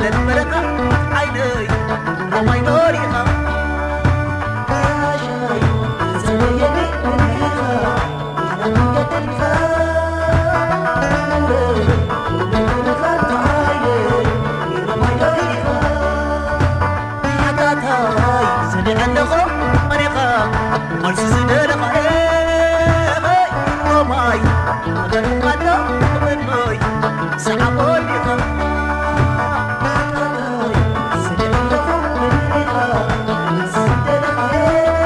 ለበረኻ ዓይነይ ሮማይ ኖሪኻ ጋሻይ ዘበየኒ ርኢኻ ሓታታይ ሰሚዐ ኣለኹ መሪኻ መልሲ ዝደለኻ ሮማይ ተደርፋ ኣሎ ቅድመይ ሰሓቦ ዲኻ ሓታታይ ሰሚዐ ኣለኹ መሪኻ መልሲ ዝደለኻ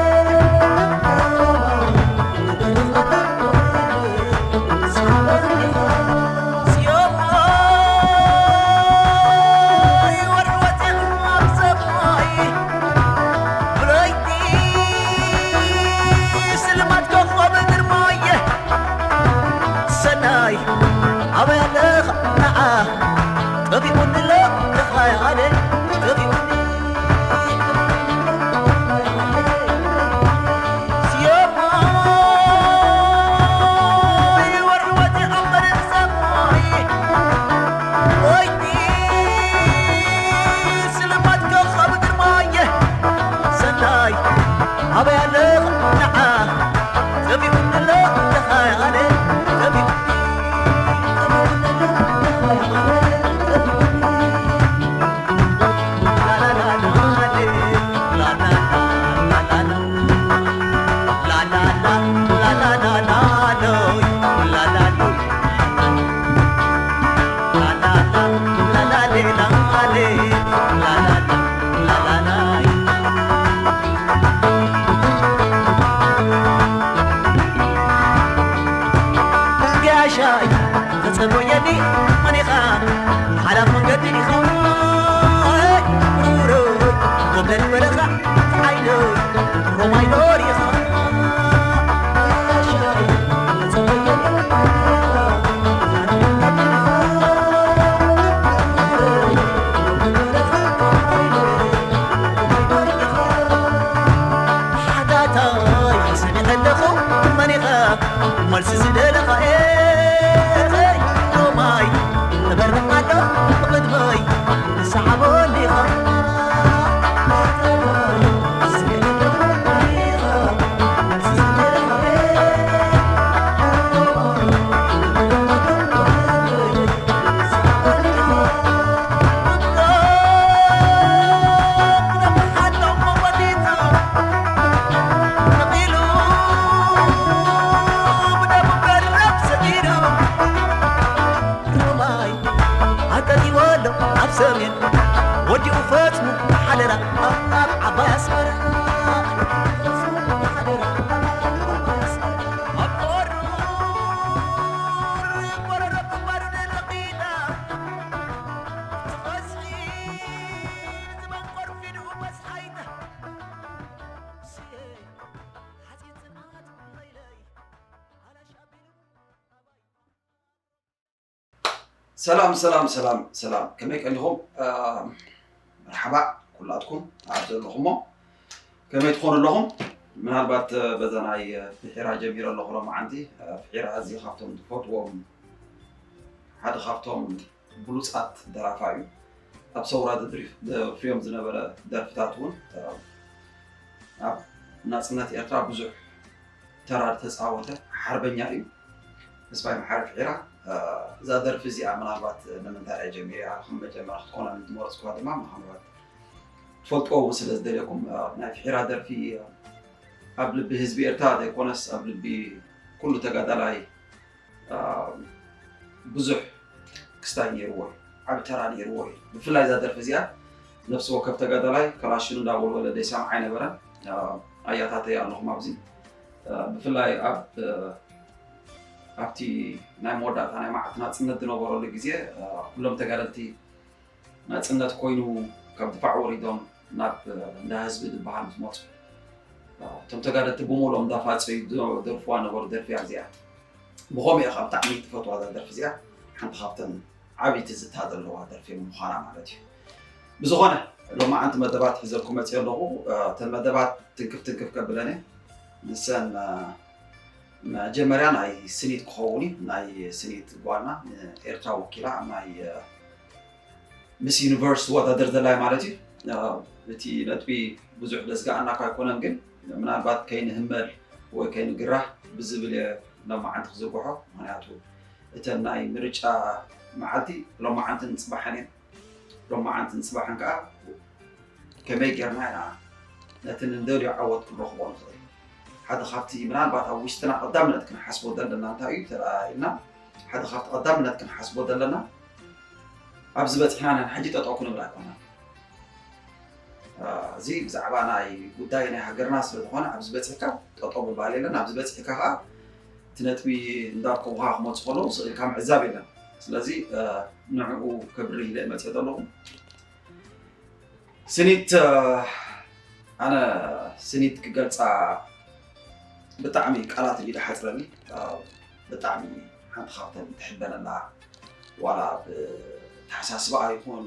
ሮማይ ጋሻይ ተጸበየኒ መን ኢኻ ሓላፍ መንገዲ ኢኻ ሩሩይ ጎብለል በለኻ ዓይነይ ሮማይ ኖር ኢኻ ሓታታይ ሰሚዐ ኣለኹ መን ኢኻ መልሲ ዝደለኻ ሮማይ ተበርቕ ኣሎ ብቕድመይ ንሰሓቦ ሊኻ ሮማይ ኣንጠልጢዎ ኣሎ ኣብ ሰሜን ወዲኡ ፈጽሙ ሓደራ ኣብ ዓባይ ኣስመራ ኣብ ቆሩ ቆረሮ ግንባሩ ንለቒዳ ዝቐስዒ ዝመንቆር ፊድኡ መስሓይታ ስየ ሓፂን ፅንዓት መይለይ ኣላሽ ኣቢሉ ኣባይ ሰላም ሰላም ሰላም ሰላም፣ ከመይ ቀኒኹም? መርሓባ ኩላትኩም ኣብ ዘለኹሞ ከመይ ትኾኑ ኣለኹም? ምናልባት በዛ ናይ ፍሒራ ጀሚረ ኣለኹ ሎማዓንቲ። ፍሒራ ኣዝየ ካብቶም ዝፈትዎም ሓደ ካብቶም ብሉጻት ደራፋ እዩ። ኣብ ሰውራ ዘድርፍ- ዘፍርዮም ዝነበረ ደርፍታት እውን ኣብ ናጽነት ኤርትራ ብዙሕ ተራ ዝተጻወተ ሓርበኛ እዩ። ተስፋይ መሓሪ ፍሒራ። እዛ ደርፊ እዚኣ ምናልባት ንምንታይ እያ ጀሚራ ከም መጀመርያ ክትኮና ዝመረጽኩዋ ድማ ምናልባት ትፈልጥዎ እውን ስለ ዝደለኩም፣ ናይ ፍሒራ ደርፊ ኣብ ልቢ ህዝቢ ኤርትራ ዘይኮነስ ኣብ ልቢ ኩሉ ተጋዳላይ ብዙሕ ክስታይ ነይርዎ እዩ። ዓቢ ተራ ነይርዎ እዩ። ብፍላይ እዛ ደርፊ እዚኣ ነፍሲ ወከፍ ተጋዳላይ ከላሽኑ እንዳወልወለ ዘይሰምዓ ኣይነበረን። ኣያታተይ ኣለኹም ኣብዚ። ብፍላይ ኣብ ኣብቲ ናይ መወዳእታ ናይ መዓልቲ ናጽነት ዝነበረሉ ግዜ ኩሎም ተጋደልቲ ናጽነት ኮይኑ ካብ ድፋዕ ወሪዶም ናብ እንዳ ህዝቢ ዝበሃል ምስ መጹ እቶም ተጋደልቲ ብምሉኦም እንዳፋጸዩ ዝደርፍዋ ነበሩ ደርፊ እያ እዚኣ። ብኸምኡ እየ ካብ ብጣዕሚ ትፈትዋ እዛ ደርፊ እዚኣ። ሓንቲ ካብተን ዓብይ ትዝታ ዘለዋ ደርፊ ምዃና ማለት እዩ። ብዝኾነ ሎማዓንቲ መደባት ሒዘልኩም መፅየ ኣለኹ። እተን መደባት ትንክፍ ትንክፍ ከብለን እየ። ንሰን መጀመርያ ናይ ስኒት ክኸውን እዩ። ናይ ስኒት ጓልና ንኤርትራ ወኪላ ኣብ ናይ ምስ ዩኒቨርስ ትወዳደር ዘላ ማለት እዩ። እቲ ነጥቢ ብዙሕ ዘስግኣና እኳ ኣይኮነን፣ ግን ምናልባት ከይንህመል ወይ ከይንግራህ ብዝብል እየ ሎማዓንቲ ክዝርግሖ። ምክንያቱ እተን ናይ ምርጫ መዓልቲ ሎማዓንትን ፅባሕን እየን። ሎማዓንትን ፅባሕን ከዓ ከመይ ጌርና ኢና ነቲ እንደልዮ ዓወት ክንረኽቦ ንኽእል? ሓደ ካብቲ ምናልባት ኣብ ውሽጥና ቀዳምነት ክንሓስቦ ዘለና እንታይ እዩ ተረኣኢልና፣ ሓደ ካብቲ ቀዳምነት ክንሓስቦ ዘለና ኣብዚ በፂሕና ነን ሕጂ ጠጠው ክንብል ኣይኮናን። እዚ ብዛዕባ ናይ ጉዳይ ናይ ሃገርና ስለዝኾነ ኣብዚ በፂሕካ ጠጠው ምባል የለን። ኣብዚ በፂሕካ ከዓ እቲ ነጥቢ እንዳርከቡካ ክመፁ ከለዉ ስቕ ኢልካ ምዕዛብ የለን። ስለዚ ንዕኡ ከብርህ ኢለ መፅእ ዘለኹ። ስኒት ኣነ ስኒት ክገልፃ ብጣዕሚ ቃላት እዩ ዝሓፅረኒ። ብጣዕሚ ሓንቲ ካብተን ትሕበነላ ዋላ ብተሓሳስባኣ ይኹን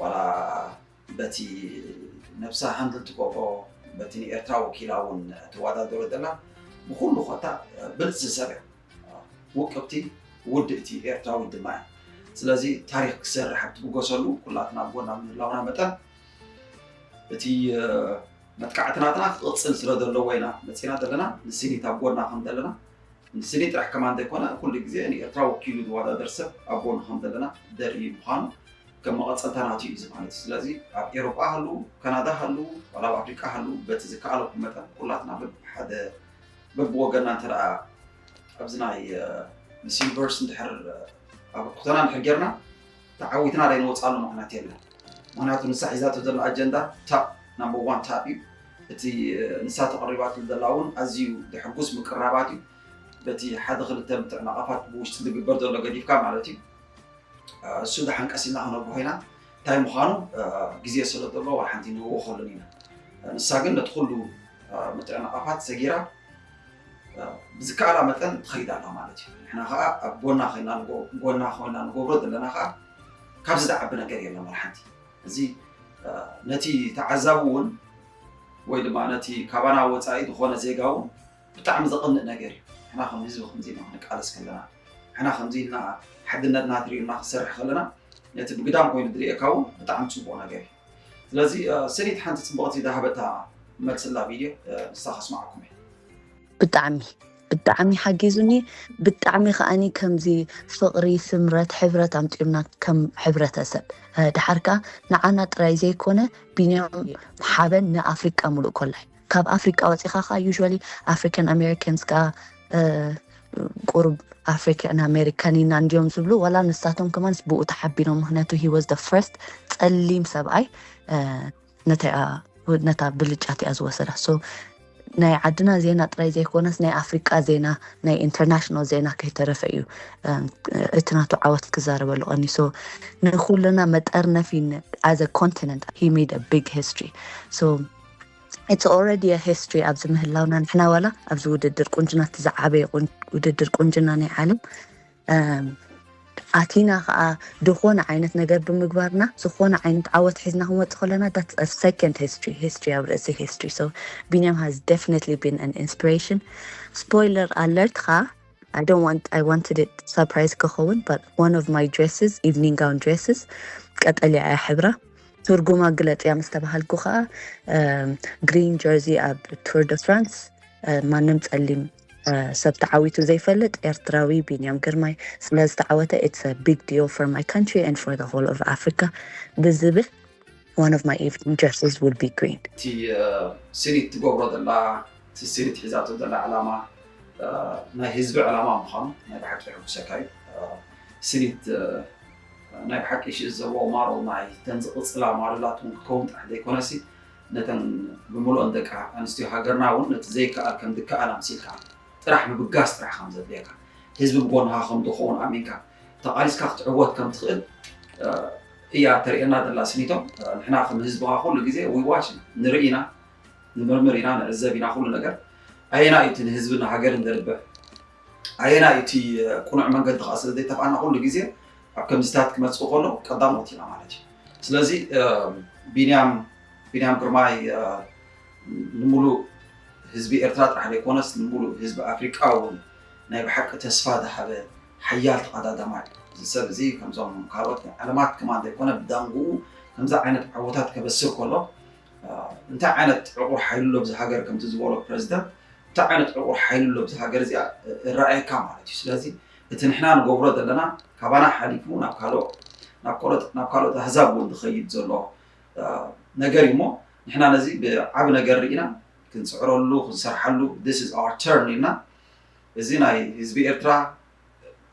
ዋላ በቲ ነብሳ ሃንድል ትገብሮ በቲ ንኤርትራ ወኪላ እውን ትወዳደሮ ዘላ ብኩሉ ኮታ ብልፅቲ ሰብ እያ። ውቅብቲ ውድእቲ ኤርትራዊት ድማ እያ። ስለዚ ታሪክ ክሰርሕ ኣብ ትብገሰሉ ኩላትና ኣብ ጎና ምህላውና መጠን እቲ መጥቃዕትናትና ክቕፅል ስለ ዘለዎ ኢና መፂና ዘለና። ንስኒት ኣብ ጎና ከም ዘለና ንስኒት ጥራሕ ከማን ዘይኮነ ኩሉ ግዜ ንኤርትራ ወኪሉ ዝወዳደር ሰብ ኣብ ጎኑ ከም ዘለና ዘርኢ ምዃኑ ከም መቐፀልታ ናቱ እዩ እዚ ማለት እዩ። ስለዚ ኣብ ኤሮጳ ሃሉ፣ ካናዳ ሃሉ፣ ዋላ ኣብ ኣፍሪቃ ሃሉ በቲ ዝከኣለኩም መጠን ኩላትና በብሓደ በብወገንና እንተ ደኣ ኣብዚ ናይ ምስ ዩኒቨርስ እንድሕር ኣበርክቶና እንድሕር ጌርና ተዓዊትና ዘይንወፅኣሉ ምኽንያት የለን። ምኽንያቱ ንሳ ሒዛቶ ዘሎ ኣጀንዳ ታፕ ናምበር ዋን ታፕ እዩ። እቲ ንሳ ተቐሪባትሉ ዘላ እውን ኣዝዩ ዘሕጉስ ምቅርራባት እዩ። በቲ ሓደ ክልተ ምትዕንቓፋት ብውሽጢ ዝግበር ዘሎ ገዲፍካ ማለት እዩ። እሱ ደሓን ቀስ ኢልና ክነግርሆ ኢና እንታይ ምዃኑ ግዜ ስለ ዘሎ ዋላ ሓንቲ ንህወኸሉን ኢና። ንሳ ግን ነቲ ኩሉ ምትዕንቓፋት ሰጊራ ብዝከኣላ መጠን ትኸይድ ኣላ ማለት እዩ። ንሕና ከዓ ኣብ ጎና ኮይና ንጎ- ጎና ኮይና ንገብሮ ዘለና ከዓ ካብዚ ዝዓቢ ነገር የለን ዋላ ሓንቲ። እዚ ነቲ ተዓዛቢ እውን ወይ ድማ ነቲ ካባና ወፃኢ ዝኾነ ዜጋ እውን ብጣዕሚ ዘቐንእ ነገር እዩ። ንሕና ከም ህዝቢ ከምዚ ኢና ክንቃለስ ከለና፣ ንሕና ከምዚ ኢልና ሓድነትና ትሪኡና ክንሰርሕ ከለና ነቲ ብግዳም ኮይኑ ዝርእየካ እውን ብጣዕሚ ፅቡቕ ነገር እዩ። ስለዚ ስኒት ሓንቲ ፅቡቕቲ ዝሃበታ መልስላ ቪድዮ ንሳ ከስማዓኩም እየ። ብጣዕሚ ብጣዕሚ ሓጊዙኒ። ብጣዕሚ ከዓኒ ከምዚ ፍቕሪ፣ ስምረት፣ ሕብረት ኣምፂኡልና ከም ሕብረተሰብ። ድሓር ከዓ ንዓና ጥራይ ዘይኮነ ቢንያም ሓበን ንኣፍሪቃ ሙሉእ ኮላይ ካብ ኣፍሪቃ ወፂኻ ከዓ usually African Americans ከዓ ቁሩብ African American ኢና እንዲዮም ዝብሉ ዋላ ንሳቶም ከማን ብኡ ተሓቢኖም ምክንያቱ he was the first ፀሊም ሰብኣይ ነታ ብልጫ እቲኣ ዝወሰዳ so ናይ ዓድና ዜና ጥራይ ዘይኮነስ ናይ ኣፍሪቃ ዜና ናይ international ዜና ከይተረፈ እዩ እቲ ናቱ ዓወት ክዛረበሉ ቀኒ so ንኩልና መጠርነፊ as a continent he made a big history so it's already a history ኣብዚ ምህላውና ንሕና ዋላ ኣብዚ ውድድር ቁንጅና እቲ ዝዓበየ ውድድር ቁንጅና ናይ ዓለም ኣቲና ከዓ ዝኾነ ዓይነት ነገር ብምግባርና ዝኾነ ዓይነት ዓወት ሒዝና ክንወፅእ ከለና that's a second history history ኣብ ርእሲ history so ቢንያም has definitely been an inspiration spoiler alert ከዓ I don't want I wanted it surprise ክኸውን but one of my dresses evening gown dresses ቀጠልያ እያ ሕብራ ትርጉማ ግለፅያ ምስ ተባሃልኩ ከዓ green jersey ኣብ Tour de France ማንም ፀሊም ሰብ ተዓዊቱ ዘይፈልጥ ኤርትራዊ ቢንያም ግርማይ ስለዝተዓወተ it's a big deal for my country and for the whole of Africa ብዝብል one of my evening dresses would be green እቲ ስኒት ትገብሮ ዘላ እቲ ስኒት ሒዛቶ ዘላ ዕላማ ናይ ህዝቢ ዕላማ ምዃኑ ናይ ብሓቂ የሐጉሰካ እዩ። ስኒት ናይ ብሓቂ ሽእ ዘለዎ ማሮ ናይ ተን ዝቕፅላ ማሮላት እውን ክከውን ጥራሕ ዘይኮነሲ ነተን ብምሉኦን ደቂ ኣንስትዮ ሃገርና እውን ነቲ ዘይከኣል ከም ዝከኣል ኣምሲልካ ጥራሕ ምብጋስ ጥራሕ ከም ዘድልየካ ህዝቢ ብጎንኻ ከም ዝኸውን ኣሚንካ ተቓሊስካ ክትዕወት ከም ትኽእል እያ ተርእየና ዘላ ስኒቶ። ንሕና ከም ህዝብኻ ኩሉ ግዜ we watch ንርኢ ኢና፣ ንምርምር ኢና፣ ንዕዘብ ኢና ኩሉ ነገር። ኣየናይ እቲ ንህዝብን ንሃገርን ዘርብሕ ኣየናይ እቲ ቅኑዕ መንገዲ ከዓ ስለ ዘይተፍኣና ኩሉ ግዜ ኣብ ከምዚታት ክመፅእ ከሎ ቀዳሞት ኢና ማለት እዩ። ስለዚ ቢንያም ቢንያም ግርማይ ንሙሉእ ህዝቢ ኤርትራ ጥራሕ ዘይኮነስ ንሙሉእ ህዝቢ ኣፍሪቃ እውን ናይ ብሓቂ ተስፋ ዝሃበ ሓያል ተቐዳዳማይ እዚ ሰብ እዚ ከምዞም ካልኦት ዓለማት ከማን ዘይኮነ ብዳንጉኡ ከምዚ ዓይነት ዓወታት ከበስር ከሎ እንታይ ዓይነት ዕቑር ሓይሉ ኣሎ ብዚ ሃገር ከምቲ ዝበሎ ፕረዚደንት እንታይ ዓይነት ዕቑር ሓይሉ ኣሎ ብዚ ሃገር እዚኣ እረኣየካ ማለት እዩ። ስለዚ እቲ ንሕና ንገብሮ ዘለና ካባና ሓሊፉ ናብ ካልኦት ኣህዛብ እውን ዝኸይድ ዘሎ ነገር እዩ እሞ ንሕና ነዚ ብዓቢ ነገር ርኢና ክንፅዕረሉ ክንሰርሓሉ this is our turn ኢልና እዚ ናይ ህዝቢ ኤርትራ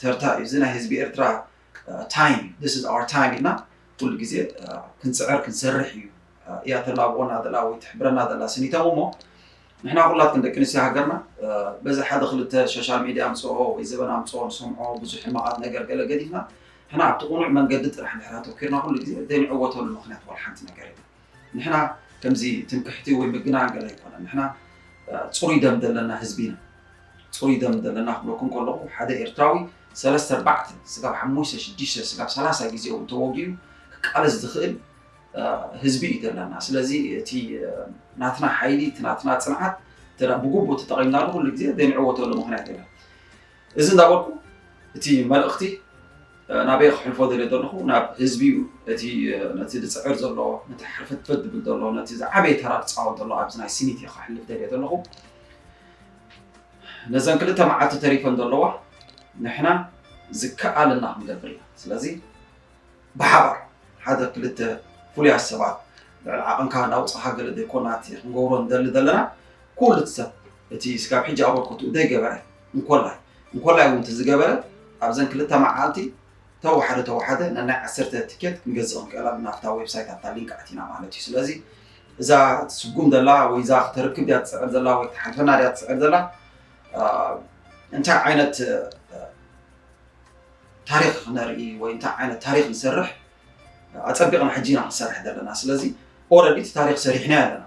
ተርታ እዩ። እዚ ናይ ህዝቢ ኤርትራ time this is our time ኢልና ኩሉ ግዜ ክንፅዕር ክንሰርሕ እዩ እያ ተላብቆና ዘላ ወይ ትሕብረና ዘላ ስኒቶም እሞ ንሕና ኩላትክን ደቂ ኣንስትዮ ሃገርና በዚ ሓደ ክልተ ሶሻል ሚድያ ኣምፅኦ ወይ ዘበን ኣምፅኦ ንሰምዖ ብዙሕ ሕማቓት ነገር ገለ ገዲፍና ንሕና ኣብቲ ቁኑዕ መንገዲ ጥራሕ ድሕር ኣተኪርና ኩሉ ግዜ ዘይንዕወተሉ ምክንያት ዋላ ሓንቲ ነገር የለን። ንሕና ከምዚ ትምክሕቲ ወይ ምግናን ገለ ኣይኮነን። ንሕና ፅሩይ ደም ዘለና ህዝቢ ኢና። ፅሩይ ደም ዘለና ክብለኩም ከለኹ ሓደ ኤርትራዊ ሰለስተ ኣርባዕተ ስጋብ ሓሙሽተ ሽዱሽተ ስጋብ ሰላሳ ግዜ እውን ተወጊኡ ክቃለስ ዝኽእል ህዝቢ እዩ ዘለና። ስለዚ እቲ ናትና ሓይሊ እቲ ናትና ፅንዓት ብግቡእ ተጠቒምናሉ ኩሉ ግዜ ዘይንዕወተሉ ምክንያት የለን። እዚ እንዳበልኩ እቲ መልእኽቲ ናበይ ክሕልፎ ደልየ ዘለኹ ናብ ህዝቢ እዩ። እቲ ነቲ ዝፅዕር ዘሎ ነቲ ሕርፍትፍት ዝብል ዘሎ ነቲ ዝዓበየ ተራ ዝፃወት ዘሎ ኣብዚ ናይ ስኒት እየ ክሕልፍ ደልየ ዘለኹ። ነዘን ክልተ መዓልቲ ተሪፈን ዘለዋ ንሕና ዝከኣለና ክንገብር ኢና። ስለዚ ብሓባር ሓደ ክልተ ፍሉያት ሰባት ልዕሊ ዓቕንካ እናውፅኻ ገለ ዘይኮና እቲ ክንገብሮ ንደሊ ዘለና ኩሉ ሰብ እቲ ስጋብ ሕጂ ኣበርክትኡ ዘይገበረ እንኮላይ እንኮላይ እውን ዝገበረ ኣብዘን ክልተ መዓልቲ ተወሓደ ተወሓደ ነናይ ዓሰርተ ቲኬት ክንገዝእ ክንክእል ኣለና ኣብታ ዌብሳይት ኣብታ ሊንክ ኣቲና ማለት እዩ። ስለዚ እዛ ትስጉም ዘላ ወይ እዛ ክተርክብ ድያ ትፅዕር ዘላ ወይ ትሓልፈና ድያ ትፅዕር ዘላ እንታይ ዓይነት ታሪኽ ክነርኢ ወይ እንታይ ዓይነት ታሪኽ ንሰርሕ ኣፀቢቕና ሕጂ ኢና ክንሰርሕ ዘለና። ስለዚ ኦረዲ እቲ ታሪኽ ሰሪሕና ኣለና።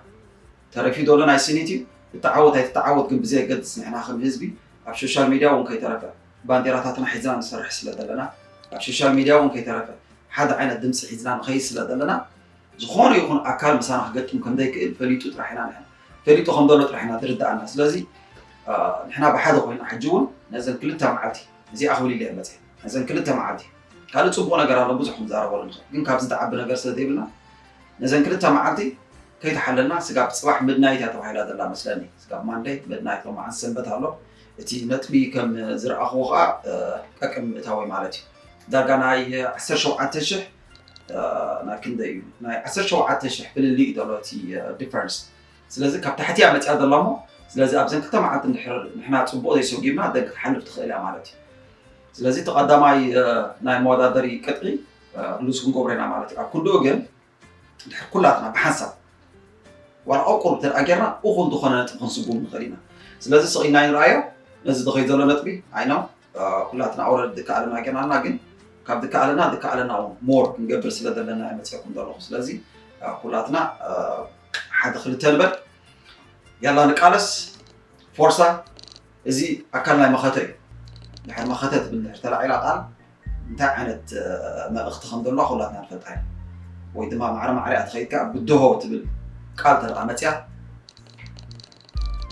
ተረፊ ዘሎ ናይ ስኒት እዩ። ትተዓወት ኣይትተዓወት ግን ብዘየገድስ ንሕና ከም ህዝቢ ኣብ ሶሻል ሚድያ እውን ከይተረፈ ባንዴራታትና ሒዝና ንሰርሕ ስለ ዘለና ኣብ ሶሻል ሚድያ እውን ከይተረፈ ሓደ ዓይነት ድምፂ ሒዝና ንኸይድ ስለ ዘለና ዝኾነ ይኹን ኣካል ምሳና ክገጥም ከም ዘይክእል ፈሊጡ ጥራሕ ኢና ንሕና ፈሊጡ ከም ዘሎ ጥራሕ ኢና ዝርድኣና። ስለዚ ንሕና ብሓደ ኮይና ሕጂ እውን ነዘን ክልተ መዓልቲ እዚኣ ክብል ኢለ እየ መፅእ ነዘን ክልተ መዓልቲ ካልእ ፅቡቕ ነገር ኣሎ ብዙሕ ክንዛረበሉ ንኽእል ግን ካብዚ ዝዓቢ ነገር ስለ ዘይብልና ነዘን ክልተ መዓልቲ ከይተሓለልና ስጋብ ፅባሕ ምድናይት እያ ተባሂላ ዘላ መስለኒ ስጋብ ማንደይ ምድናይት ሎማዓንቲ ሰንበት ኣሎ እቲ ነጥቢ ከም ዝረኣኽዎ ከዓ ቀቅም ምእታወይ ማለት እዩ ዳርጋ ናይ ዓሰርተ ሸውዓተ ሽሕ ናይ ክንደይ እዩ ናይ ዓሰርተ ሸውዓተ ሽሕ ፍልልይ እዩ ዘሎ እቲ ዲፈረንስ ስለዚ ካብ ታሕቲ እያ መፅያ ዘላ እሞ ስለዚ ኣብዘን ክልተ መዓልቲ እንድሕር ንሕና ፅቡቕ ዘይሰጉምና ደን ክትሓልፍ ትኽእል እያ ማለት እዩ ስለዚ እቲ ቀዳማይ ናይ መወዳደሪ ቅጥዒ ሉዝ ክንገብሮ ኢና ማለት እዩ ኣብ ክንድኡ ግን ድሕር ኩላትና ብሓንሳብ ዋላ ቁሩብ እንተ ጌርና እኹል ዝኾነ ነጥቢ ክንስጉም ንኽእል ኢና ስለዚ ስቕ ኢልና ይንረኣዮ ነዚ ዝኸይ ዘሎ ነጥቢ ኣይኖ ኩላትና ኦረድ ዝከኣለና ጌርና ኣለና ግን ካብ ዝከኣለና ዝከኣለና እውን ሞር ክንገብር ስለ ዘለና እየ መፅእኩም ዘለኹ ስለዚ ኩላትና ሓደ ክልተ ንበል ያላ ንቃለስ ፎርሳ እዚ ኣካል ናይ መኸተ እዩ ድሕር መኸተ ትብል ድሕር ተላዒላ ቃል እንታይ ዓይነት መልእኽቲ ከም ዘለዋ ኩላትና ንፈልጣ ኢና ወይ ድማ ማዕረ ማዕሪኣ ትኸይድ ከዓ ብድሆ ትብል ቃል ተደኣ መፅያ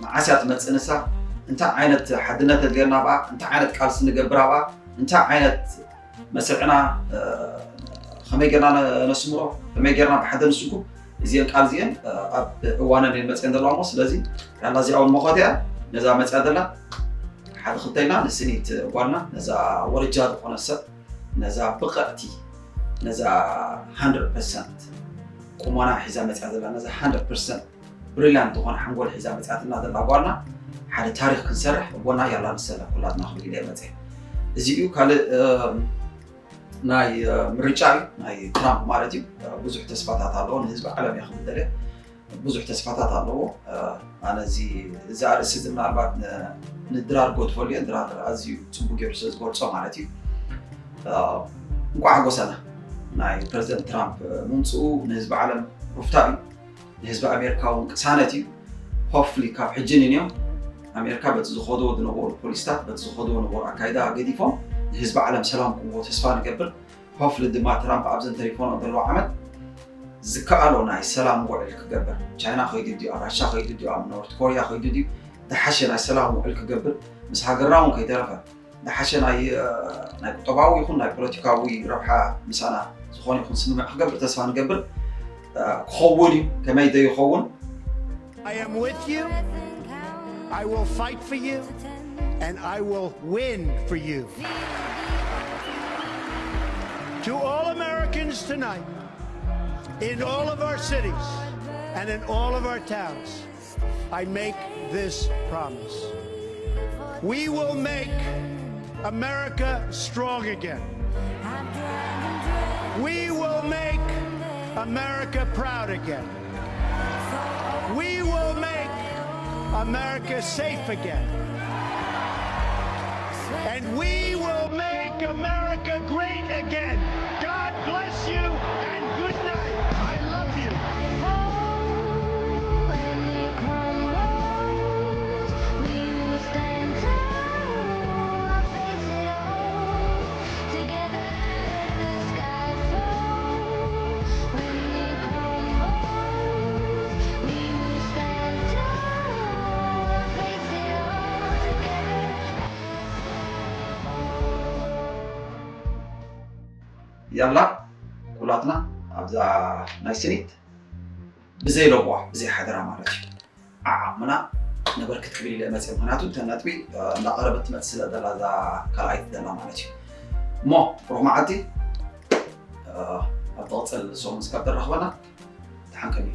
መዓስ እያ ትመፅእ ንሳ እንታይ ዓይነት ሓድነት ኣድልየና ብኣ እንታይ ዓይነት ቃልሲ ንገብር ኣብኣ እንታይ ዓይነት መስርዕና ከመይ ጌርና ነስምሮ ከመይ ጌርና ብሓደ ንስጉም እዚአን ቃል እዚአን ኣብ እዋነን እየን መፅየን ዘለዋ እሞ ስለዚ ያላ እዚኣ እውን መኾት እያ ነዛ መፅያ ዘላ ሓደ ክልተ ኢልና ንስኒት ጓልና ነዛ ወረጃ ዝኾነ ሰብ ነዛ ብቐዕቲ ነዛ 100 ቁመና ሒዛ መፅያ ዘላ ነዛ 100 ብሪላንት ዝኾነ ሓንጎል ሒዛ መፅያትና ዘላ ጓልና ሓደ ታሪክ ክንሰርሕ ጎና ያላ ንሰለፍ ኩላትና ክብል ኢለ መፅየ እዚ እዩ ካልእ ናይ ምርጫ እዩ ናይ ትራምፕ ማለት እዩ ብዙሕ ተስፋታት ኣለዎ ንህዝቢ ዓለም እያ ክብል ደልየ ብዙሕ ተስፋታት ኣለዎ ኣነ እዚ እዚ ኣርእሲ እዚ ምናልባት ንድራር ጎድፈሉ እየ ድራር ኣዝዩ ፅቡቅ ገይሩ ስለ ዝገልፆ ማለት እዩ እንኳዕ ሓጎሰና ናይ ፕረዚደንት ትራምፕ ምምፅኡ ንህዝቢ ዓለም ሩፍታ እዩ ንህዝቢ ኣሜሪካ እውን ቅሳነት እዩ ሆፍሊ ካብ ሕጂ ንንዮም ኣሜሪካ በቲ ዝኸድዎ ዝነበሩ ፖሊስታት በቲ ዝኸድዎ ነበሩ ኣካይዳ ገዲፎም ንህዝቢ ዓለም ሰላም ክብዎ ተስፋ ንገብር ሆፍሊ ድማ ትራምፕ ኣብዘን ተሪፎኖ ዘለዎ ዓመት ዝከኣሎ ናይ ሰላም ውዕል ክገብር ቻይና ከይዱ ድዩ ኣብ ራሻ ከይዱ ድዩ ኣብ ኖርት ኮርያ ከይዱ ድዩ ዝሓሸ ናይ ሰላም ውዕል ክገብር ምስ ሃገርና እውን ከይተረፈ ዝሓሸ ናይ ቁጠባዊ ይኹን ናይ ፖለቲካዊ ረብሓ ምሳና ዝኾነ ይኹን ስምምዕ ክገብር ተስፋ ንገብር። ክኸውን እዩ። ከመይ ዘይኸውን? I am with you. I will fight for you. And I will win for you. To all Americans tonight, in all of our cities and in all of our towns, I make this promise. We will make America strong again. We will make America proud again. We will make America safe again. And we will make America great again. God bless you and good night. I love you. ያላ ኩላትና ኣብዛ ናይ ስኒት ብዘይ ለቦዋ ብዘይ ሓደራ ማለት እዩ። ዓዓምና ነበርክት ክብል ኢለ መፅእ። ምክንያቱ እተ ነጥቢ እንዳቀረበት ትመፅእ ስለ ዘላ እዛ ካልኣይቲ ዘላ ማለት እዩ። እሞ ሩኽ መዓልቲ ኣብ ትቕፅል ሰሙን ስካብ ተራኽበና ተሓንከኒ።